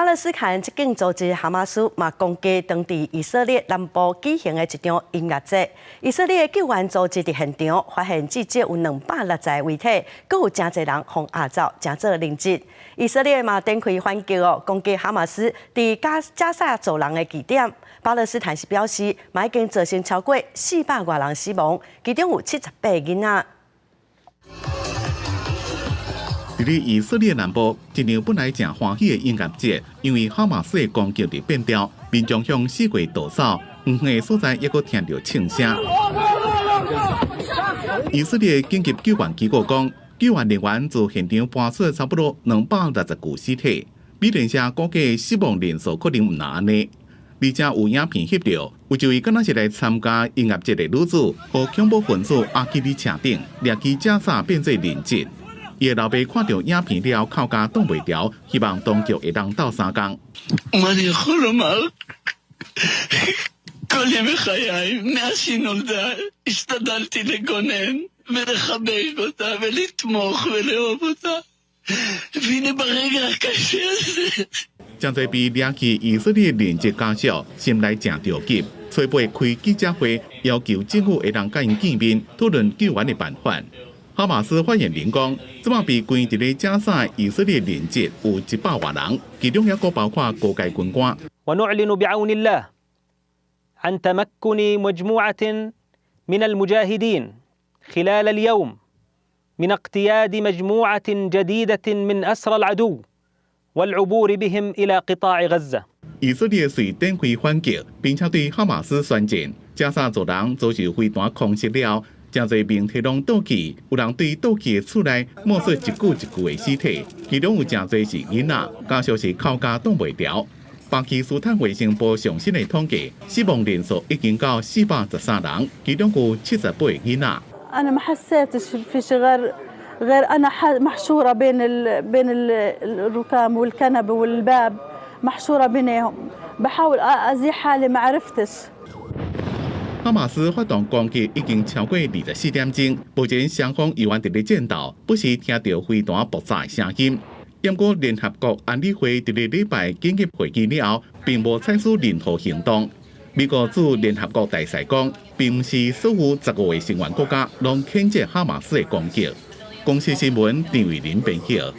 勒斯坦激進組織哈馬斯嘛攻擊當地以色列南部舉行的一場音樂節。以色列救援組織佇現場發現至少有260具遺體，閣有誠濟人予押走，成做人質。以色列嘛展開反擊哦，攻擊哈馬斯佇加加薩走廊的據點。巴勒斯坦是表示，嘛已經造成超過400外人死亡，其中有78個囡仔。佇咧以色列南部，一場本來誠歡喜的音樂節，因為哈馬斯的攻擊而變調，民眾向四圍逃走，遠遠的所在猶閣聽著槍聲。以色列緊急救援機構講，救援人員自現場搬出差不多260具屍體。美聯社估計死亡人數可能毋但按呢。而且有影片翕著，有一位敢若是來參加音樂節的女子，予恐怖分子押去佇車頂，掠去加薩變做人質。伊的老爸看著影片了後，哭甲擋袂牢，希望當局會當鬥相共。מה אני יכול לומר? כל ימי חיי, מאז שהיא נולדה, השתדלתי לגונן ולחבק אותה ולתמוך ולאהוב אותה. והנה ברגע הקשה הזה. 誠濟被掠去以色列人質家屬，心內誠著急，初八開記者會，要求政府會當佮𪜶見面，討論救援的辦法。哈馬斯發言人講，這擺被關佇咧加薩以色列人質有100外人，其中猶閣包括高階軍官。 ونعلن بعون الله عن تمكن مجموعة من المجاهدين خلال اليوم من اقتياد مجموعة جديدة من أسرى العدو والعبور بهم إلى قطاع غزة。以色列遂展開反擊，並且對哈馬斯宣戰。加薩走廊遭受飛彈空襲了，誠濟媒體攏倒去，有人對倒去的厝內摸出一具一具的屍體，其中有誠濟是囡仔，家屬是哭甲擋袂牢。巴基斯坦衛生部上新的統計，死亡人數已經到413人，其中有78個囡仔。 أنا ما حسيتش في شيء غير أنا محشورة بين الركام والكنبة والباب، محشورة بينهم، بحاول أزيح حالي، ما عرفتش。哈馬斯發動攻擊已經超過24點鐘，目前雙方猶原佇咧戰鬥，不時聽著飛彈爆炸的聲音。不過聯合國安理會佇咧禮拜緊急會議了後，並無採取任何行動。美國駐聯合國大使講，並毋是所有15個成員國家攏譴責哈馬斯的攻擊。公視新聞陳偉林編譯。